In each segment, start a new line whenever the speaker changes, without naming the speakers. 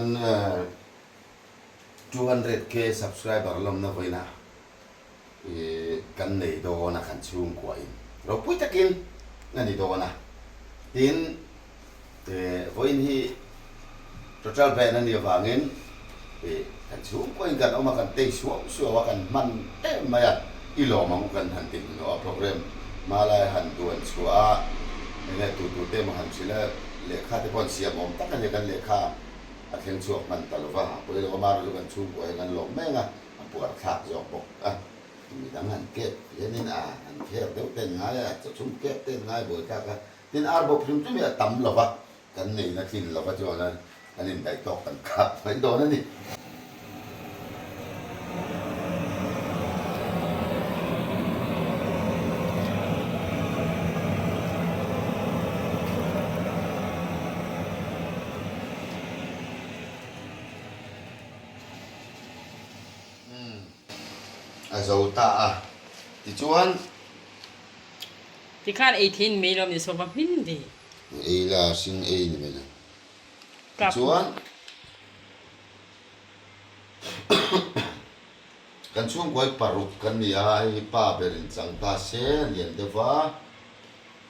Chuan 200k subscriber lawmna vawiinah kan nei dawn a kan chhungkua in ropui takin a ni dawn a tin vawiin hi total band a nih avangin kan chhungkua in kan awm a kan tei suau suau a kan hman em mai a i lawm ang u kan han ti hnuhnawh a program hma lai han duan chhuah a enge tu tur te emaw han hrilh a lehkha te pawh an siam awm tak a ni a kan lehkha a thleng chhuak hman ta lova a pawi lo a amaherawhchu kan chhungkua hian kan lawm mek a. A puar thlak zawk bawk a, midang han kep hianin a han kher deuh ten ngai a, chawchhum kep ten ngai buai thlak a, tin ar bawp hrim hrim hi a tam lo va, kan neihna tlin lo va chuan an indaih tawk kan khap mai dawn a ni. A zo ta a, tichuan.
Tikhan ei thein mai lo ni sawpa hmin ve.
Ei la hring ei ni mai lo. Tichuan kan chhungkawi paruk kan ni a, hei hi pa ber in chang ta se a lian deuh va,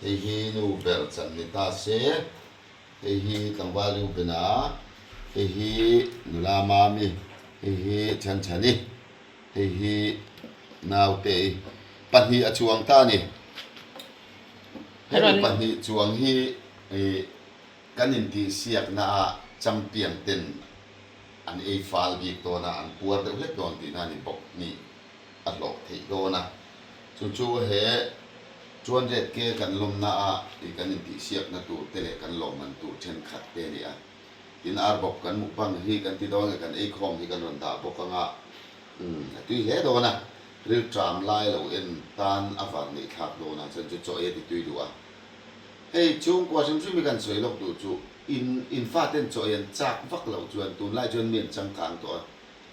hei hi nu ber chan ni ta se. Hei hi tlangval Reuben-a, hei hi nula Mami, hei hi Chhanchhani, hei hi Naute-i. Pahnih a chuang ta a ni. Hemi pahnih chuang hi kan intihsiaknaah champion ten an ei fal bik dawn a, an puar deuh hlek dawn tihna a ni bawk nih. a hlawh theih dawn a, chu chu he 200 ke kan lawmna a i kan intihsiakna tur te leh kan lawmman tur thenkhat te a ni a. Tin, arbawp kan mukbang hi kan ti dawn nge kan eikhawm hi kan rawn dah bawk anga, umm a tui hle dawn a, rilṭam lai lo en tan a van neih thlak dawn a, chuan chu chaw ei a ti tui duh a. Hei chhungkua hrim hrim hi kan sawi lawk duh chu in in faten chaw ei an chak vak loh chuan tunlai chuan mi an changkang tawh a,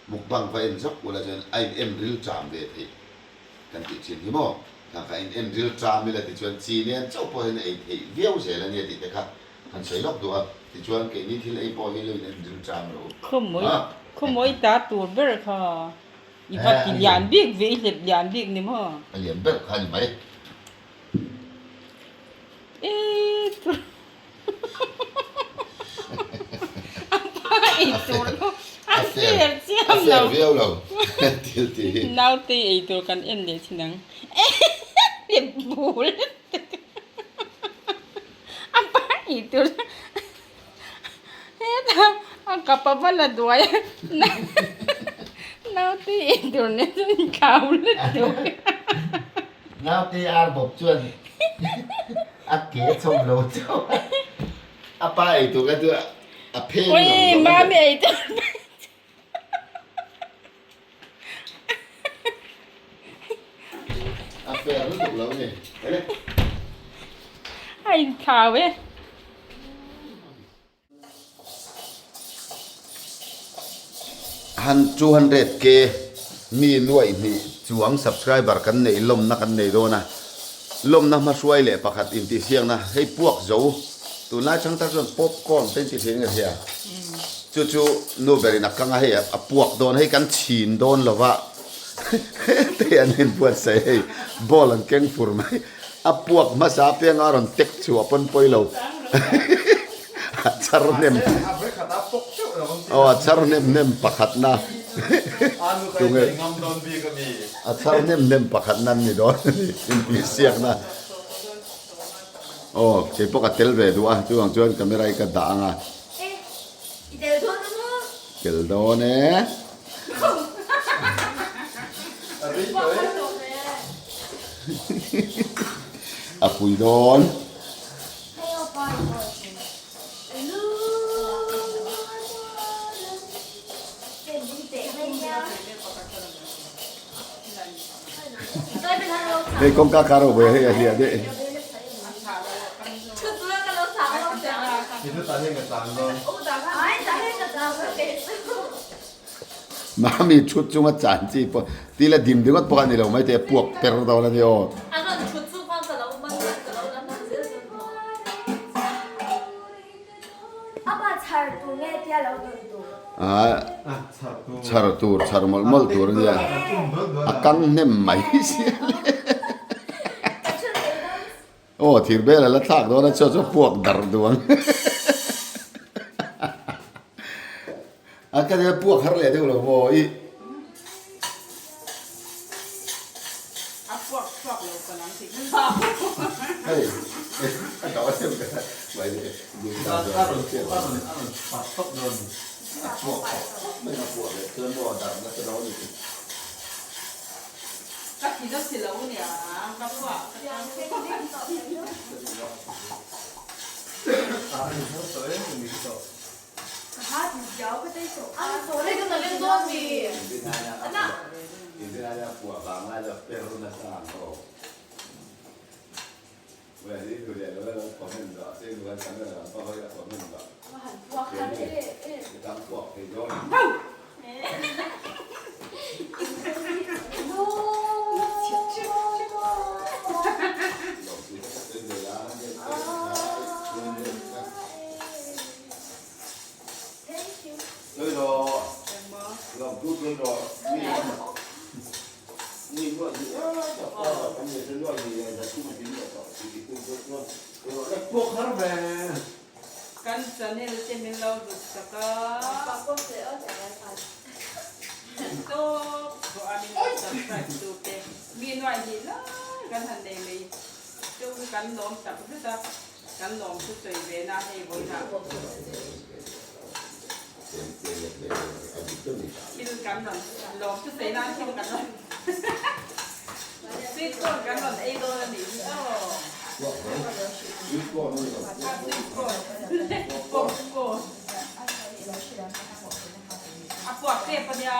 Mukbang va en zawk ula chuan a in en ril ṭam ve theih kan tih ṭhin hi maw? Khang kha in en ril ṭam ila tichuan chi nen chauh pawh hian a ei theih viau zel a nia tih te kha han sawi lawk duh a, tichuan keini thil ei pawh hi lo in en ril ṭam lo
Khawmawi khawmawi ta tur ber kha i va ti lian bik ve i hlep lian bik ni maw?
A lian ber kha a ni mai.
A fer chiam lo.
A fer viau lo thil tih hi.
Naute ei tur kan en leh thin ang. Leh bul A pa ei tur hetah a kap a va la duai a. Naute ei tur nen chuan inthlau lutuk.
Naute ar bawp chuan a ke chhawm lo chauh a, a pa ei tur kha chu a phen lo
Ui, mami ei tur
A fair lutuk lo ni. Ele.
A inthlau e.
Han 200 K mi nuaih hnih chuang subscriber kan neih lawmna kan nei dawn a, lawmna hmahruai leh pakhat intihsiakna hei puak zo tunlai chang tak chuan popcorn te inti thin ka hria chu chu nu berin a kang a hei a puak dawn hei kan chhin dawn lova hei an inbuatsaih hei ball an keng fur mai. A puak hmasa apianga a rawn tek chhuah pawn pawi lo. A char hnem aw a char hnem hnem pakhatna tunge a char hnem hnem pakhatna an ni dawn a ni intihsiakna aw kei pawh ka tel ve duh a chuvang chuan camera hi ka dah ang a tel dawn e. A pui dawn. Hei kawngka kar ho hei a hliah daih. Mami thut chunga chan chi pawh ti la dim ringawt pawh a ni lo mai te puak per dawn a ni aw. Chhar tur, chhar mawlh mawlh tur a nia. A kang hnem mai sia le. Aw thir bel a la thlak dawn a chuan chuan puak darh duh ang. A ka nia puak har leh deuh lo maw i.
A puak chhuak lo ka lam thei
Hei a dawh a sem ka mai le.
A rawn a rawn a rawn chhuak tawp dawn.
A puak khawp khawp mai a puak leh chuan maw darh nasa dawn a ni.
Ka thi na si lo nia ka puak ka tang
A ni tho tawh em ni tawh. Kan channel te min lo hlut sak a. Tawp tawh a min lo subscribe tu te mi nuaih hnih lai kan han nei mai chu kan lawm tak zet a. Kan lawm chu sawi ve na hei vawiinah thil kan rawn lawm chu sawi nan thil kan rawn sweet corn kan rawn ei dawn a nih hi aw. A sweet corn popcorn a puak tep a nia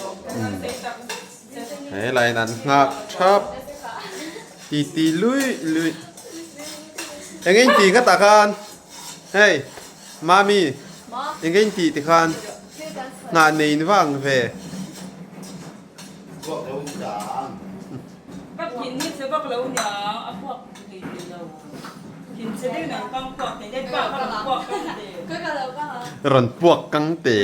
lawm kan rawn sawi tak zet. He laiin an nghak thap ti ti luih luih eng in ti kha tah khan hei mami eng in ti ti khan hnah nei in vang ve. Rawn puak kang te.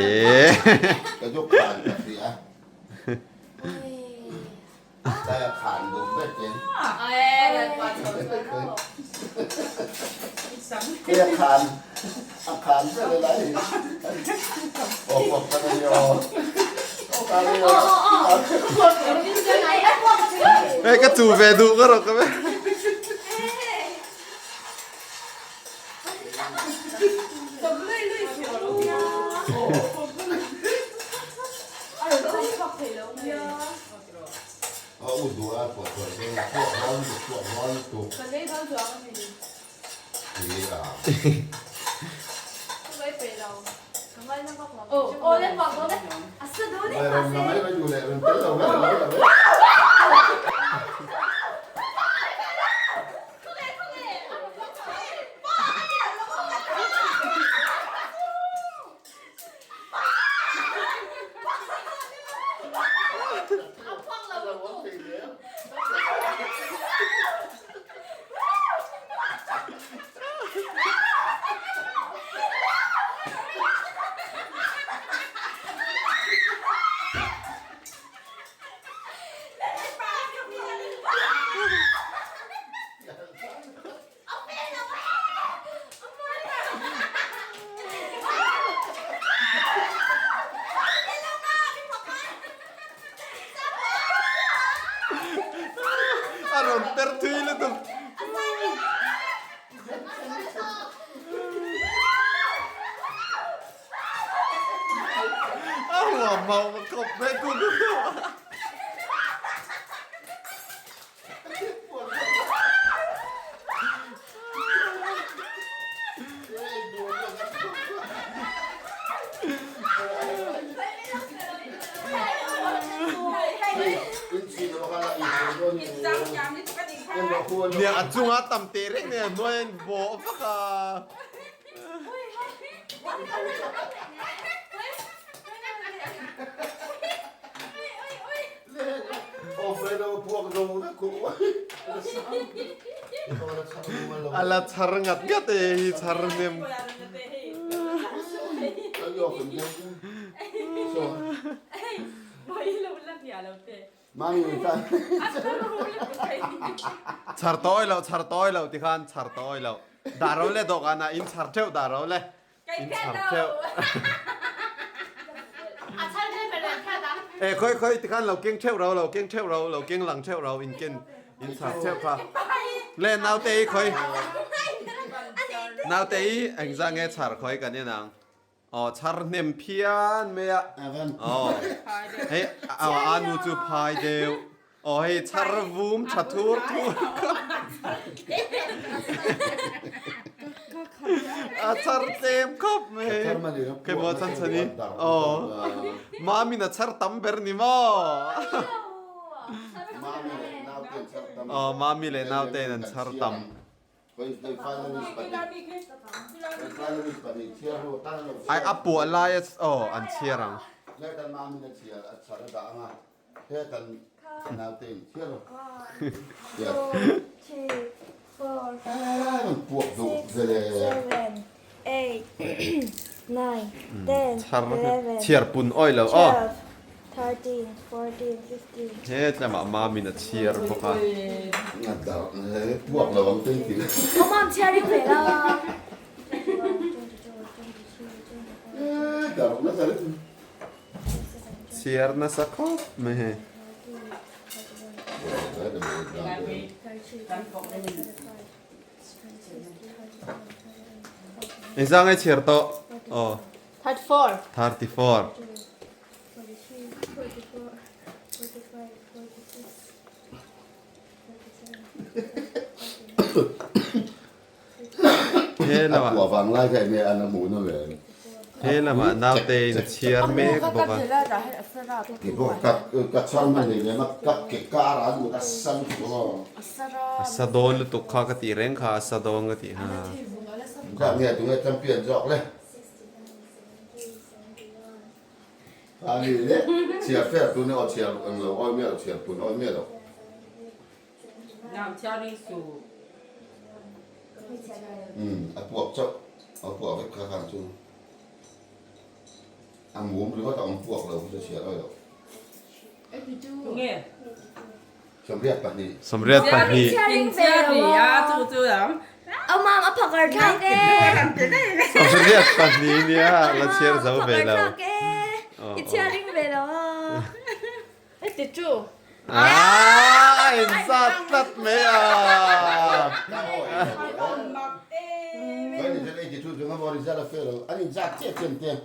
Hei ka chu ve duh ka rawk ave. A rawn per thui lutuk. A huam mau khawp mai ku ku ku. Nia a chunga tam teh reng nen a hnuai a in bawh vak a. A la chhar ngat ngat e hi chhar hnem. Chhar tawi loh chhar tawi loh tikhan chhar tawi loh. Dah ro le dawhkan ah in chhar theuh dah ro le. In chhar theuh. E khoi khoi tikhan lo keng theuh ro lo keng theuh ro lo keng lang theuh ro in ken in chhar theuh kha. Le naute i khoi. Naute i engzah nge chhar khoi kan en ang. Aw chhar hnem phian mai a. Aw hei a nu chu phai deuh. Aw hei chhar vum tha thur thur kha. A chhar tlem khawp mai. Keimah chan chhan i. Aw mamin a chhar tam ber ni maw. Aw mami leh naute in an chhar tam. Ai a puah lai a aw an chhiar ang. Chhiar pun awih lo aw. He tlamah mamin a chhiar bawk a. Chhiar nasa khawp mai hei. Engzah nge chhiar tawh? Aw.
34.
34. He lamah he lamah naute in a chhiar mek bawk a. A sa dawn lutuk kha ka tih reng kha a sa dawn ka tih ha.
A ni le, chhiar fer tun aw chhiar ang lo awi miah lo chhiar tun awi miah lo.
Nam chhiar ring su.
Umm a puak chauh a puak vek kha khan chu a mum ringawt a awm puak lo chu chhiar awi lo.
Tunge?
22.
22. 22 nia la chhiar zo ve lo. Ah, a inzat tlat mai a.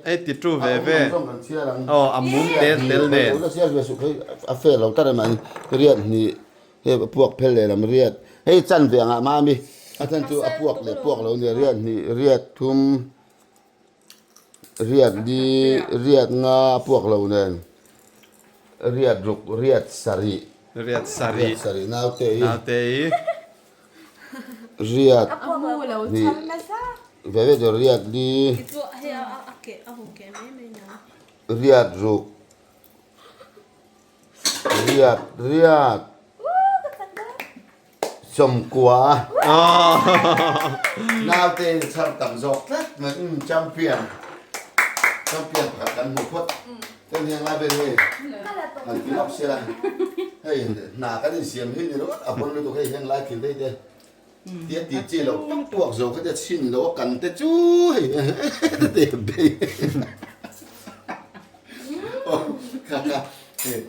82 ve ve. Aw, a mum te tel nen.
A fel lo tlat a mahni riat hnih hei a puak phel leh lam riat hei chan ve angah mami a chan chu a puak leh puak lo nia riat hnih riat thum riat li riat nga a puak lo nen riat ruk riat sarih
riat sarih
sarih naute hi
naute hi
riat hnih ve ve chu riat li riat ruk Riat riat 90 naute in chhar tam zawk tlat mai umm champion champion pakhat kan hmu phawt chuan heng lai vel hei han ti lawk sia hei hna kan insiam hi ni ringawt a hawn lutuk hei heng lai thil daih te tia ti chi loh tak tuak zo kha te chhin lo a kan te chu hei te bei Kha kha hei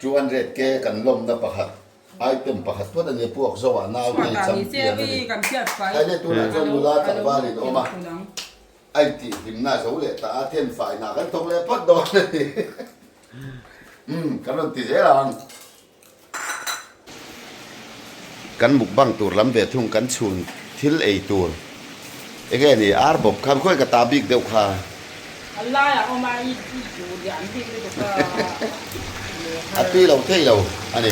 200 k kan lawmna pakhat item pakhat phawt a nia puak zo ah nau te champion a ni. Hei le tunah chuan nula tlangval in awm a, a intih hlimna zo leh ta a, then fai hna kan thawk leh phawt dawn a ni. Umm kan rawn ti zel ang. Kan mukbang tur lam ve thung kan chhun thil ei tur enge ni ar bawp khan khawi ka ta bik deuh kha.
A laiah awm a i duh lian bik lutuk a
A tui lo thei lo a ni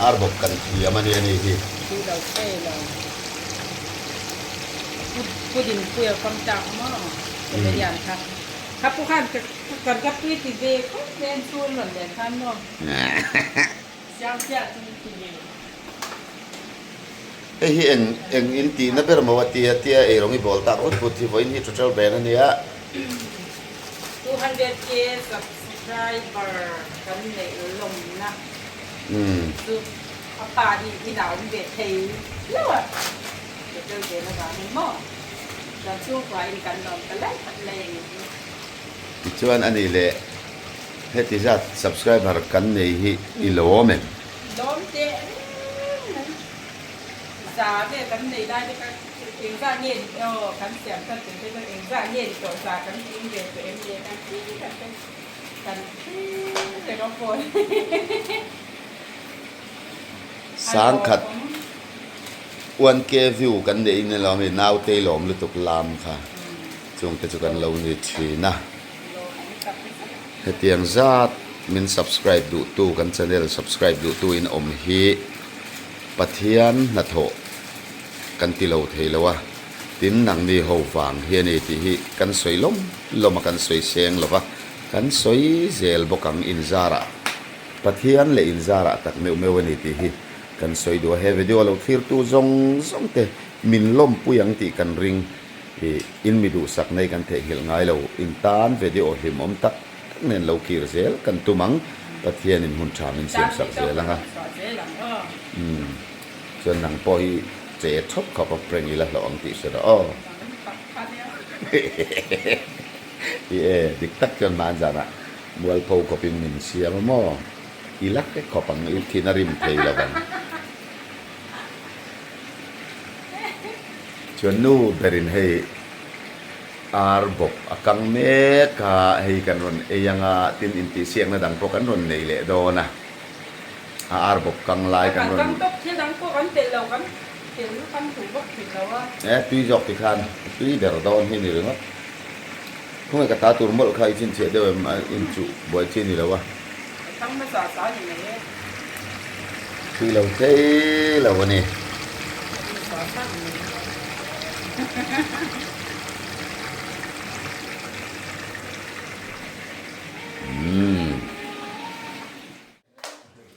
ar bawp kan thiam a ni a ni hi.
Tui lo thei lo pudding puia fam tak maw comedian kha kha pu khan kan ka tui ti ve khawp mai an chhung rawn len khan maw.
Hei hi eng eng in tihna ber maw a tia tia ei rawng i bawl tak vut vut hi vawiin hi total ban a nia.
200k subscriber kan neih lawmna chu a pa hi inah awm ve thei lo a, ka tel ve na vangin maw kan chhungkua in kan lawm ta lai tak lai a ni hi.
Tichuan a nih leh heti zat subscriber kan nei hi i lawm em?
Lawm teh reng mai. Za vel kan nei lai te kha engzah nge ni aw kan siam tan tum te chuan engzah nge ni tawh za kan tling ve tawh em le kan thi tak te kan thi reng a phone
Sangkhat 1K view kan neih in alo mi naute lawm lutuk lam kha chungte chu kan lo ni thin a. Hetiang zat min subscribe duhtu kan channel subscribe duhtu in awm hi Pathian hnathawh kan ti lo thei lo a, tin nangni ho vang hi a ni tih hi kan sawi lawm lawm a kan sawi seng lo va, kan sawi zel bawk ang inzarah Pathian leh inzarah tak meuh meuh a ni tih hi kan sawi duh a, he video lo thlirtu zawng zawng te min lawmpui ang tih kan ring. I in mi duhsak nei kan theihnghilh ngai lo, in tan video hlimawm tak tak nen lo kir zel kan tum ang, Pathianin hun tha min siamsak zel ang a. Umm chuan nang pawh hi che thawp khawp a prank ila hlawh ang tih hre rawh aw. I e dik tak chuan hman zanah mualpho khawpin min siam a maw? I la hre khawp ang, i thin a rim thei lo vang. Chuan nu berin hei ar bawk a kang mek a, hei kan rawn ei anga tin intihsiakna dang pawh kan rawn nei leh dawn a, a ar bawk kang lai kan rawn.
Kan kang tawp thil dang pawh kan telh lo, kan tel kan duh vak thin lo a.
E tui zawk ti khan tui ber dawn hi ni ringawt. Khawnge ka ta tur mawlh kha i chhinchhiah deuh em a inchuh buai chi ni lo a.
A thang hmasa sa ni mai e.
Thui lo thei lo a ni.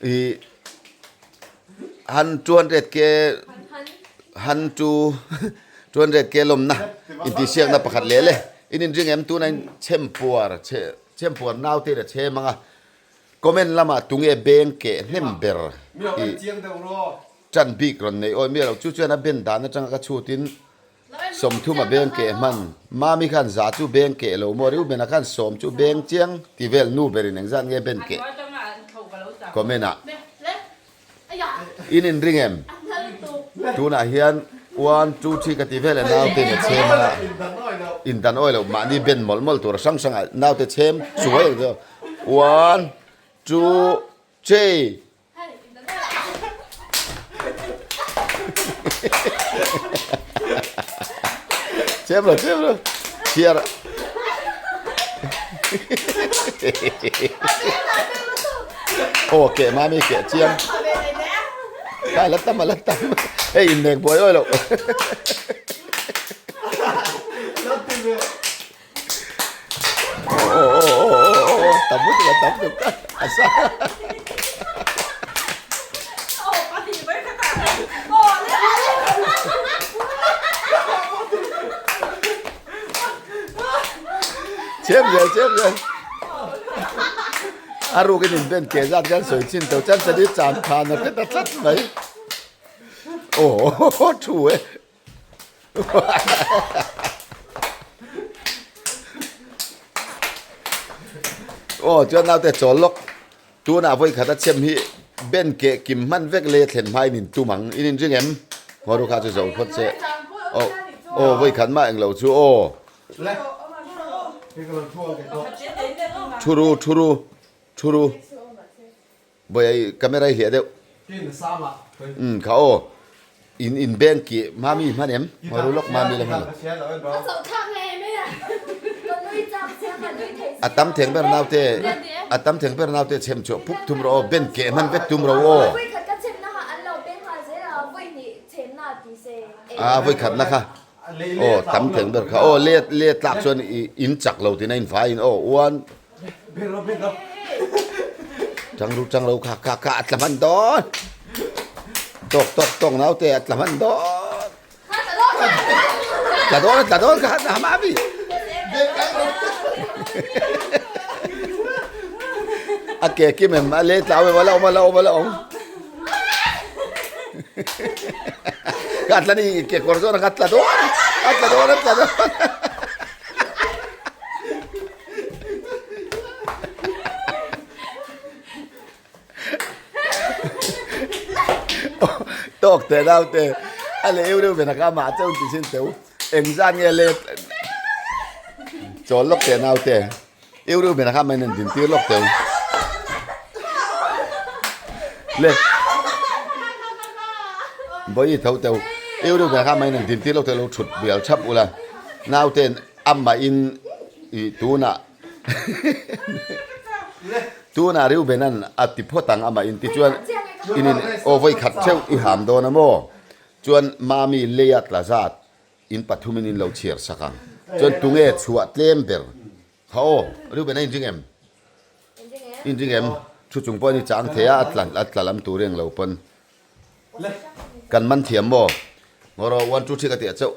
I han 200 ke han chu 200 ke lawmna intihsiakna pakhat leh le in inring em tuna in chhempuar chhempuar naute in a chhem ang a. Comment lamah tunge beng keh hnem ber tih tan bik rawn nei awi miah lo. Chu chuan a ben dan atanga ka chhutin sawmthum a beng keh hman. Mami khan za chu beng keh lo maw Reuben-a khan sawm chu beng chiang ti vel nu berin engzat nge ben keh comment ah. In inring em? Tunah hian one, two, three ka ti vel e naute in a chhem a, indan awi lo mahni ben mawlh mawlh tur a hrang hrang ah naute chhem chuai ang chu one, two, three. Chhem lo chhem lo chhiar Aw keh mami keh chiang Kai la tam a la tam Hei in nek buai awi lo Aw aw aw aw aw tam lutuk a tam lutuk a sa Chhem zel chhem zel A rukin in ben ke zat khan sawi chin tawh chuan chani chan phan a hre ta tlat mai aw thu e aw chuan naute chawl lawk tunah vawi khat a chhem hi ben keh kim hman vek lei a thlen hmain in tum ang in inring em ngaw kha chu zo phawt che aw aw vawi khat mah englo chu aw. Thu ru thu ru thu ru Bawi ai camera hi hliah deuh umm kha aw in in bank ki mami hman em ngaw ru lawk mami la hman lo a tam theng ber naute a tam theng ber naute chhem chhuah pup thum rawh aw bank keh hman vek tum rawh aw a vawi khatna kha. Aw tam theng ber kha aw let let tlak chuan i in chak lo tiin a in vai in aw uan tang ru tang lo kha kha kha a tla hman dawn tawk tawk tawk naute a tla hman dawn tla dawn tla dawn kha na mami. A ke kim em a le tlau em a la awm a la awm a la awm. Ka tla ni ke kawr zawn a ka tla dawn a tla dawn a tla dawn. Tawk teh nau te a leh eu deuh ve na kha amah chauh ti sin teu engzat nge let chawl lawk teh nau te eu deuh ve na kha main an din tir lawk teu le bawi tho teu eu deuh ve na kha main an din tir lawk teu lo thut bial thap ula nau ten amah in ih tunah Tunah Reuben-a'n a ti phawt ang amah in tichuan in in aw vawi khat theuh i ham dawn a maw? Chuan Mami leia tla zat in pathumin in lo chhiar sak ang. Chuan tunge chhuah tlem ber kha aw Reuben-a in ring em? In ring em? Thu chung pawhin i chang thei a, a tla a tla lam tur eng lo pawn kan man thiam maw? Ngaw rawh one two three ka tih ah chauh.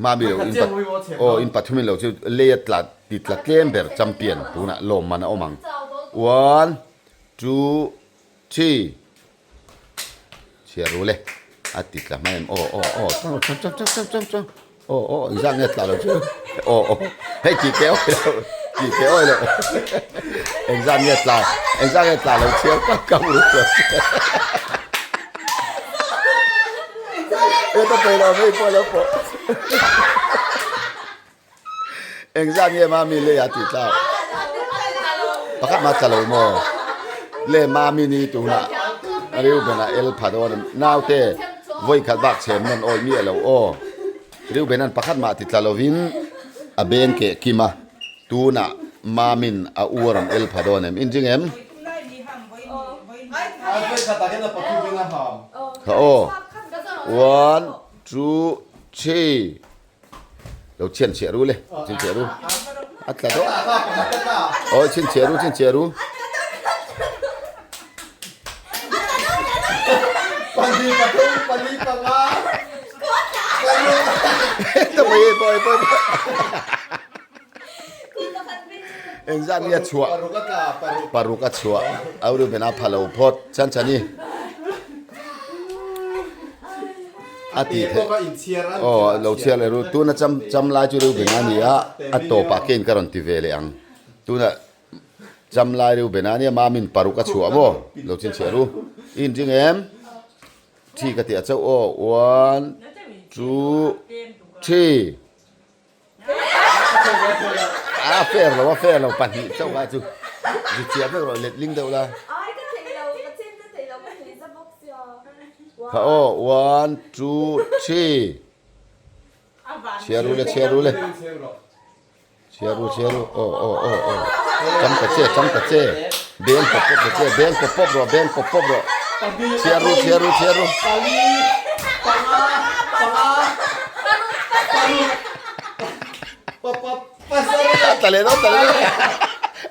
Mami lo in pat aw in pathum in lo chu lei a tla ti tla tlem ber champion tunah lawmman a awm ang one two three chhiar ru le a ti tla hma em aw aw aw chang chang chang chang chang chang chang aw aw engzah nge tla lo chu aw aw hei ti ke awi lo ti ke awi lo engzah nge tla engzah nge tla lo chhiar kak kak ru lo Engzat nge mami lei a tih tlak? Pakhat mah tla lo maw? Le mami ni tunah Reuben a el pha dawn a naute vawi khat bak chhem nawn awi miah lo aw. Reuben an pakhat mah ti tla lovin a beng keh kim a tunah mamin a uar an el pha dawn em? Inring em? Kha aw one two three lo chhian chhiah ru le chhin chhiah ru a tla dawh aw chhin chhiah ru chhin chhiah ru Engzat nge a chhuah? Paruk a chhuah. Au Reuben a pha lo phawt. Chan chani. A ti theih. Aw lo chhiar leh ru. Tuna cham cham lai chu Reuben a ni a, a tawpah kein ka rawn ti ve leh ang. Tuna cham lai Reuben a nia, Mamin paruk a chhuah maw? Lo chhinchhiah ru. I inring em? Thi ka tih a chauh aw. One, two, three. A fair lo a fair lo pahnih chauh a chu zu chiah vek rawh let ling deuh la kha aw one two three chhiar ru le chhiar ru le chhiar ru chhiar ru aw aw aw aw chang ta che chang ta che beng pawp pawp ta che beng pawp pawp rawh beng pawp pawp rawh chhiar ru chhiar ru chhiar ru A tla leh dawn tla leh dawn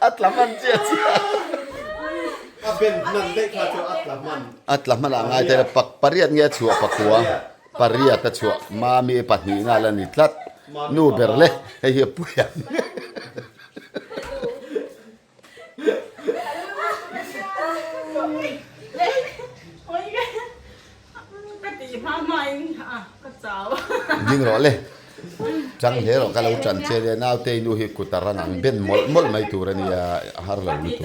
a tla hman chiah chiah
A ben hman daih kha chu a tla hman.
A tla hman ah ngai thei la pak pariat nge a chhuah pakua pariat a chhuah mami pahnihna la ni tlat nu ber le hei hi a pui ang. Ding rawh le, chang hle rawh ka lo tan che nia, naute i nu hi kut a rang ang ben mawlh mawlh mai tur a nia, a har lo lutuk.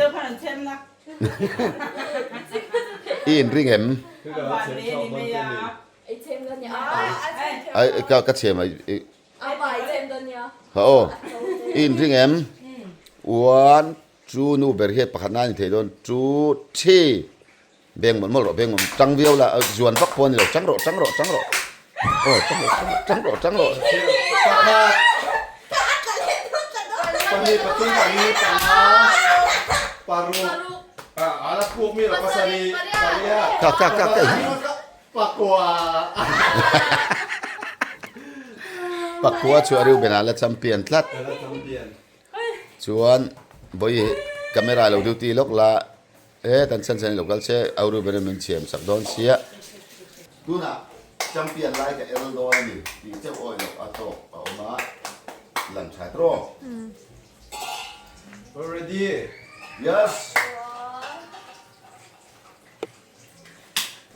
I inring em? Ka chhe mai. Ha aw, i inring em? One, two, nu ber hian pakhat nan a ni thei dawn, two, three, beng mawlh mawlh rawh, beng mawlh, tang viau la, zuan vak pawh a ni lo, tang rawh, tang rawh, tang rawh, aw tang rawh, tang rawh, tang rawh.
Pakhat, pahnih, pathum, pali, panga, paruk, a la puk mi lo, pasarih, pariat,
Ka ka ka ka.
Pakua.
Pakua chu a Reuben ah la champion tlat. Chuan vawi camera lo duty lawk la e kan chan chan lo kal che au Reuben in min chhiam sak dawn sia. Tunah champion lai ka el dawn a ni tih chauh awi loh a tawk a awm a, lan that rawh.
Ready? Yes.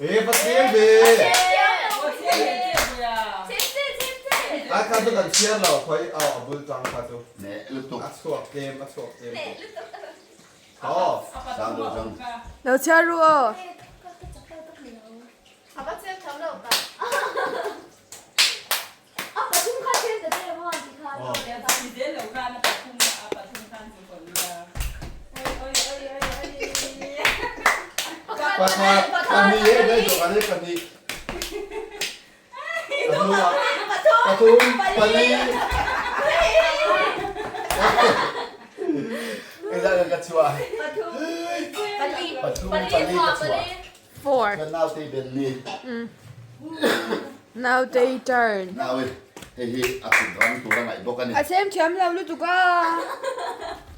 E pathian ve. A kha chu kan chhiar lo khoi a bul tang kha chu.
Ne lutuk.
A chhuak tlem a chhuak tlem. Aw.
Sang do chang.
Lo chhiar ru aw.
Pakhat, pahnih e dai zawk an e pahnih. A hnuah pathum, pali.
Engzah nge ka chhuah? Pathum, pali ka chhuah.
Four.
Ka naute ben ni.
Naute turn.
Naute hei hi a kut ram tur a ngaih bawk a ni.
A sem thiam lo lutuk a.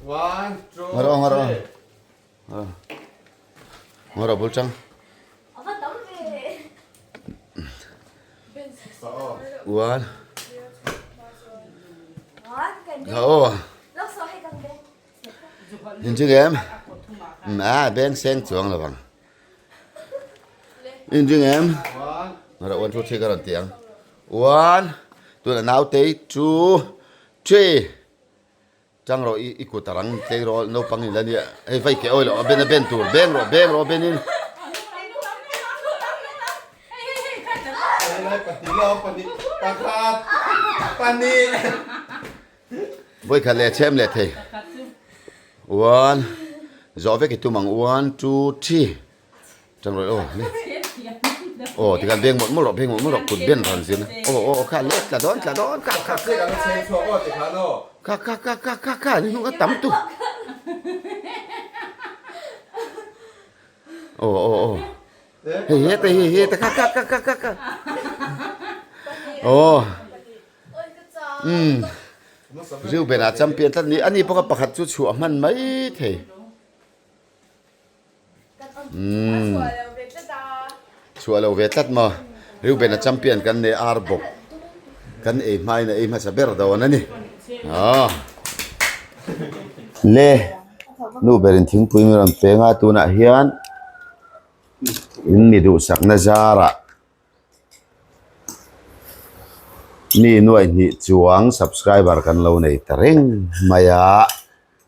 One, two,
Ngaro ngaro.
three.
Ngaro bul chang. One. Aw. Inching em? A beng seng chuang lo vang. Inching em? Ngaro 1 2 3 ka rawn ti ang. 1 tuna naute 2 3 Chang rawh i i kut a rang tlei rawh naupang in la nia hei vai ke awi loh a ben a ben tur beng rawh beng rawh ben in. Vawikhat leh chhem leh thei one zawh vek i tum ang one two three chang rawh aw le aw tikhan beng mawlh mawlh rawh beng mawlh mawlh rawh kut ben rawn zin aw aw kha let tla dawn tla dawn kha kha kha kha kha kha kha kha ni hnung a tam tu aw aw aw hei heta hei heta kha kha kha kha kha kha aw umm Reuben ah champion tlat ni ani pawh kha pakhat chu chhuah hman mai thei. Umm chhuah lo ve tlat maw Reuben a champion kan nei ar bawk kan ei hmain a ei hmasa ber dawn a ni aw le nu berin thingpui min rawn peng a tunah hian in mi duhsakna zarah Mi nuaih hnih chuang subscriber kan lo nei ta reng mai a,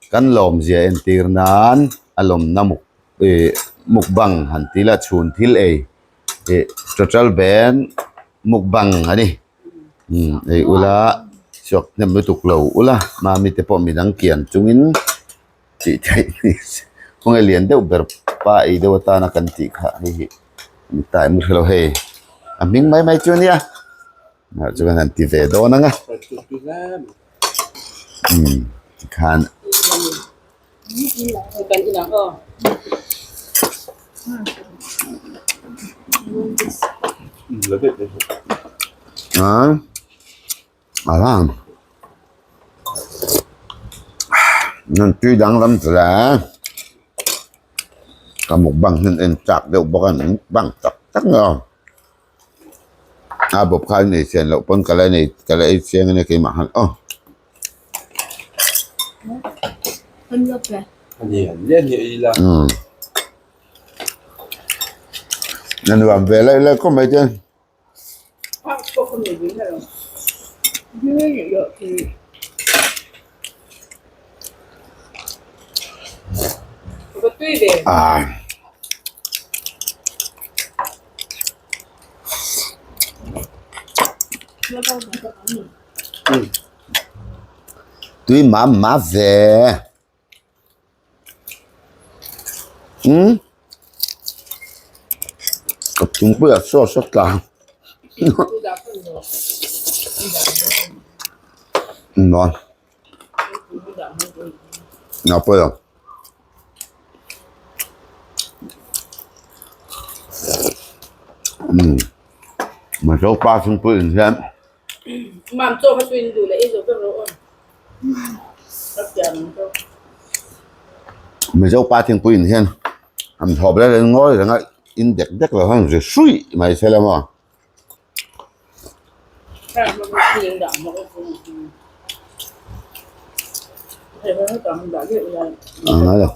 kan lawmzia entir nan a lawmna muk ih mukbang han ti ila chhun thil ei ih total band mukbang a ni umm ei ula chhuak hnem lutuk lo ula mami te pawh midang kian chungin. Tih theih ni se khawnge lian deuh ber pa ei deuh atana kan tih kha hei hi ni ta em ka hrelo hei a hming mai mai chu ania ah chuan han ti ve dawn ang a umm tikhan. A nan tui danglam hle ka mukbang hian en chak deuh bawk a mukbang tak tak mai aw a bawp kha an ei chian loh pawn ka la nei ka la ei chiang a nia keimah khan aw. Umm a nuam ve laih laih khawp mai te. Tui mam ma ve. Umm ka thingpuiah sauce a tla nuam a pawi lo umm mizo pa thingpui in hian. Mizo pa thingpui in hian an thawp reng reng ngawi reng a in dek dek lo hian ri hruih mai se la maw. A ngai lo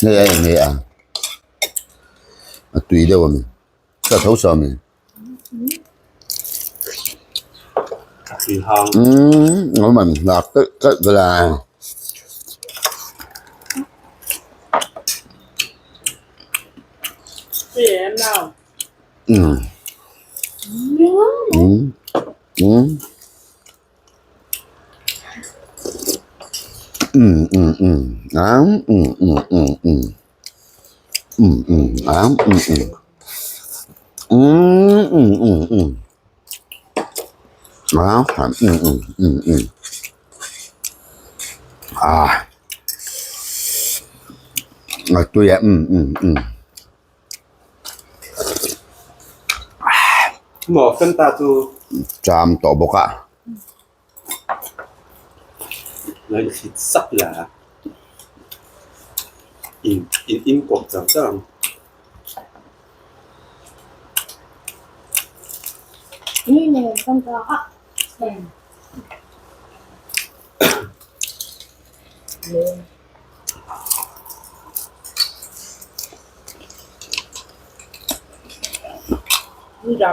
hei a eng nge a a tui deuh a mi ka tho sa a mi umm a man hlak telh telh vel a. Umm umm umm umm umm umm amm umm umm umm umm umm umm amm umm umm umm umm umm umm amm umm umm umm ah a tui a umm umm umm.
Maw Fanta chu
Cham tawh bawk a.
Lo in thlit sak la in in in kawp chang chang ang.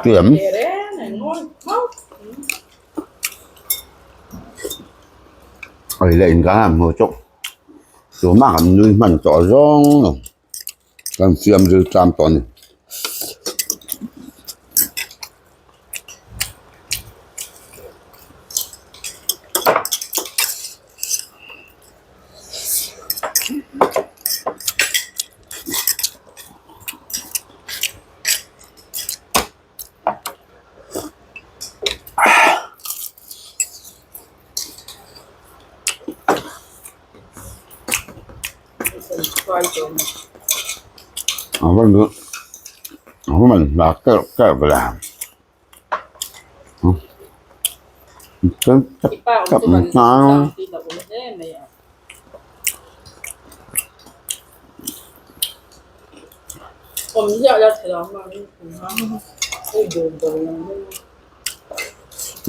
Tiam. Oi leh in kan han hmu chawk tumah kan nui hman tawh zawng lo kan siam zir tlam tawh a ni. A va duh a va man hlak telh telh ve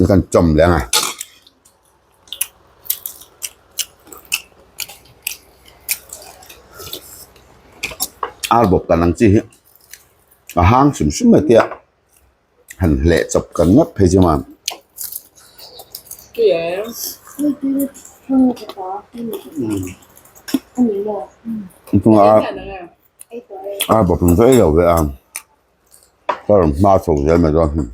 kan chawm leh ang a. Ar bawp kan ang chi hi a hang hrim hrim mai te a. Han hleh chawp kan ngawt phei chu maw. A bawp ang daih lo ve a ka rawn hma chho zel mai dawn hmun.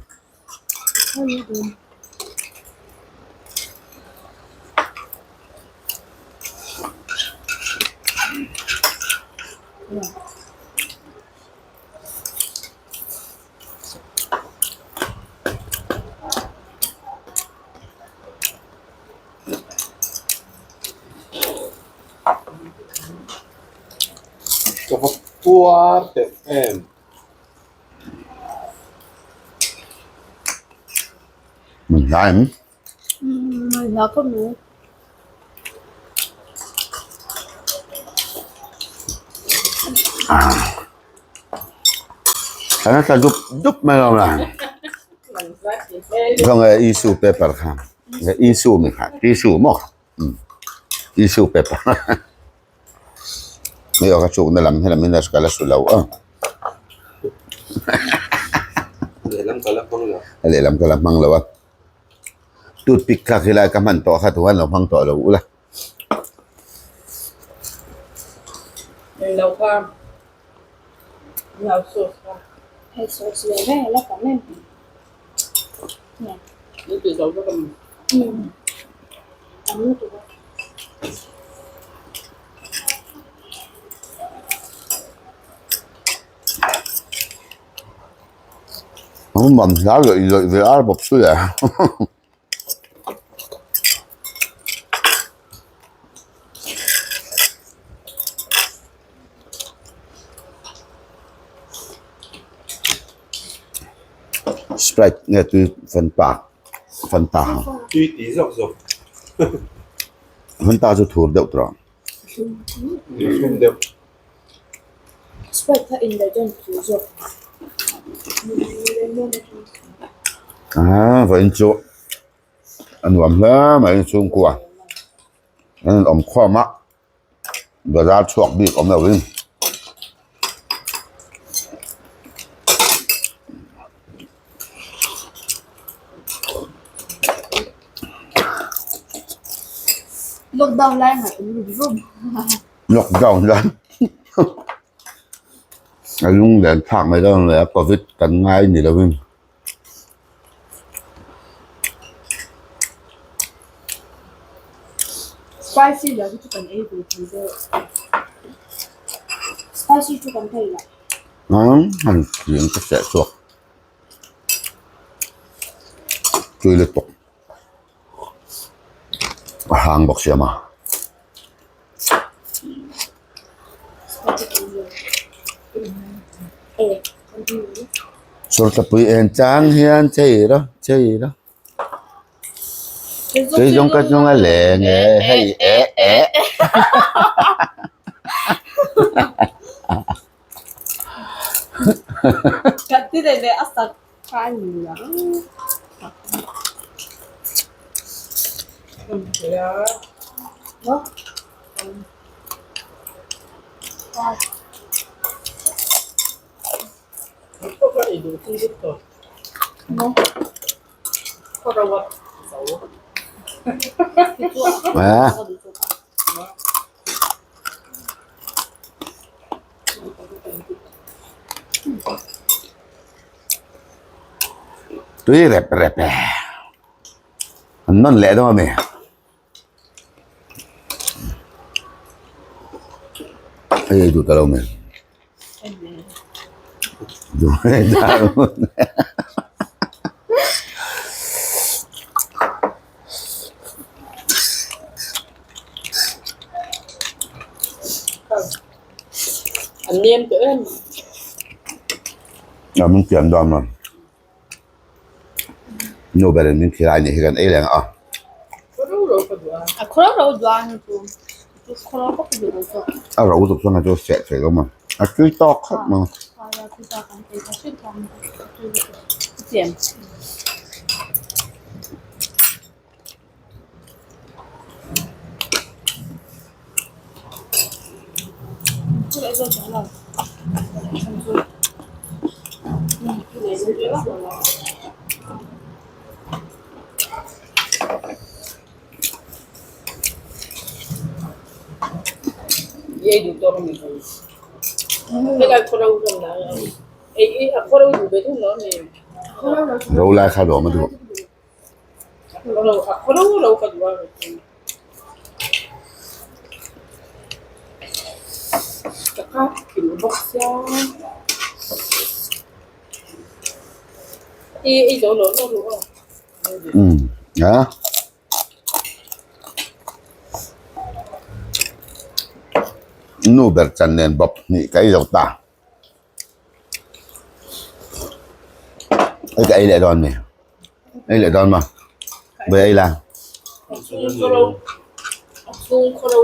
Ka va puar teh em.
Mình hla em?
Mình hla khawp mai.
Kan tla dup dup mai lo la. Khawnge issue paper kha issue mi kha tissue maw kha issue paper hei ka chukna lam helam in ka la su lo a
lehlam ka la hmang lo
lehlam ka la hmang lo a toothpick kha khilai ka hman tawh kha tuhan lo hmang tawh lo ula. Mam hla lawih lawih ve ar bawk chu le. Sprite nge tui Fanta Fanta
Tui ti zawk zawk.
Fanta chu thur deuh tawh.
Thlum deuh.
Sprite kha in daih chuan thur zawk.
Ah vawiin chu a nuam hle mai chhungkua. An in awm khawm a bazar chhuak bik awm lo in.
Lockdown lai ngaih awm rum rum.
Lockdown lai a lunglen thlak mai dawn leh a covid kan ngai ni lovin.
Spicy lah hi chu kan ei ve thei deuh. Spicy chu kan thei lah.
Han thing ka seh chhuak. Tui lutuk. A hang bawk siam a. Sawrtlapui en chang hian chei rawh chei rawh chei zawng ka chung a leng e hei eh eh. Tui rep rep e. An nawn leh dawn a mi. Hei ei duh ta lo mai.
An nem tawh em?
A min pian dawn a. Nu berin min thil ai nih hi kan ei leng a.
A khawro ro duh a ni chu. Khawro bawk duh lo chu.
A ro tuk chuan a chu seh thei lo ma. A tui tawk khawp ma. Ro lai kha lawm a duh. Umm a. Nu ber chan nen bawp hnih ka ei zo ta. Hei ka ei leh dawn mi ei leh dawn maw vawi ei la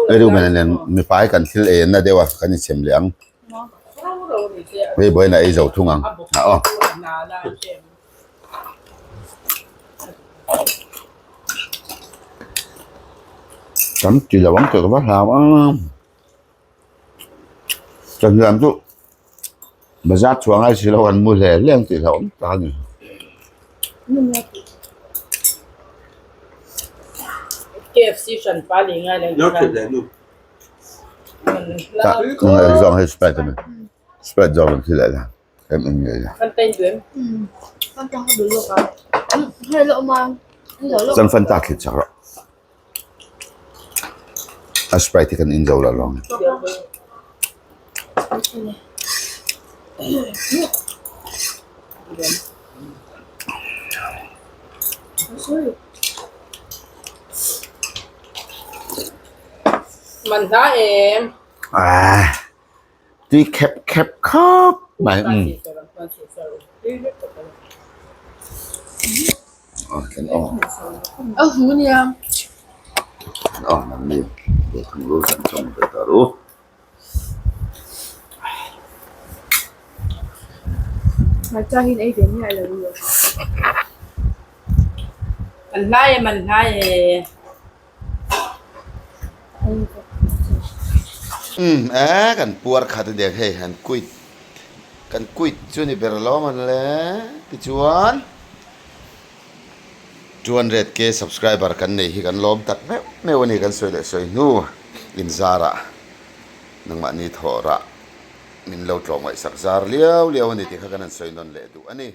hei ru mena nen mipa hi kan thil ei an na deuh a kan inchhem leh ang hei vawiin a ei zo thung ang a aw. Tam ti lo ang tih ka va hlau a. Chawhnuam chu bazar chhuah ngai si lo an mu hle hle ang tih hlauhawm tak a ni. Tah zawng hei sprite a ni sprite zawng an thi leh la em em ngei la. Chuan fanta thlit chak rawh. A sprite hi kan in zo lo lawng. Ah tui khep khep khawp mai umm. Umm e kan puar khat a nia hei han quit kan quit chu ni ber lo man le tichuan 200k subscriber kan nei hi kan lawm tak meuh meuh a ni kan sawi leh sawi hnu inzarah nangmahni thawh rah min lo tlawm ngaihsak zar liau liau a ni tih kha kan han sawi nawn leh duh a ni.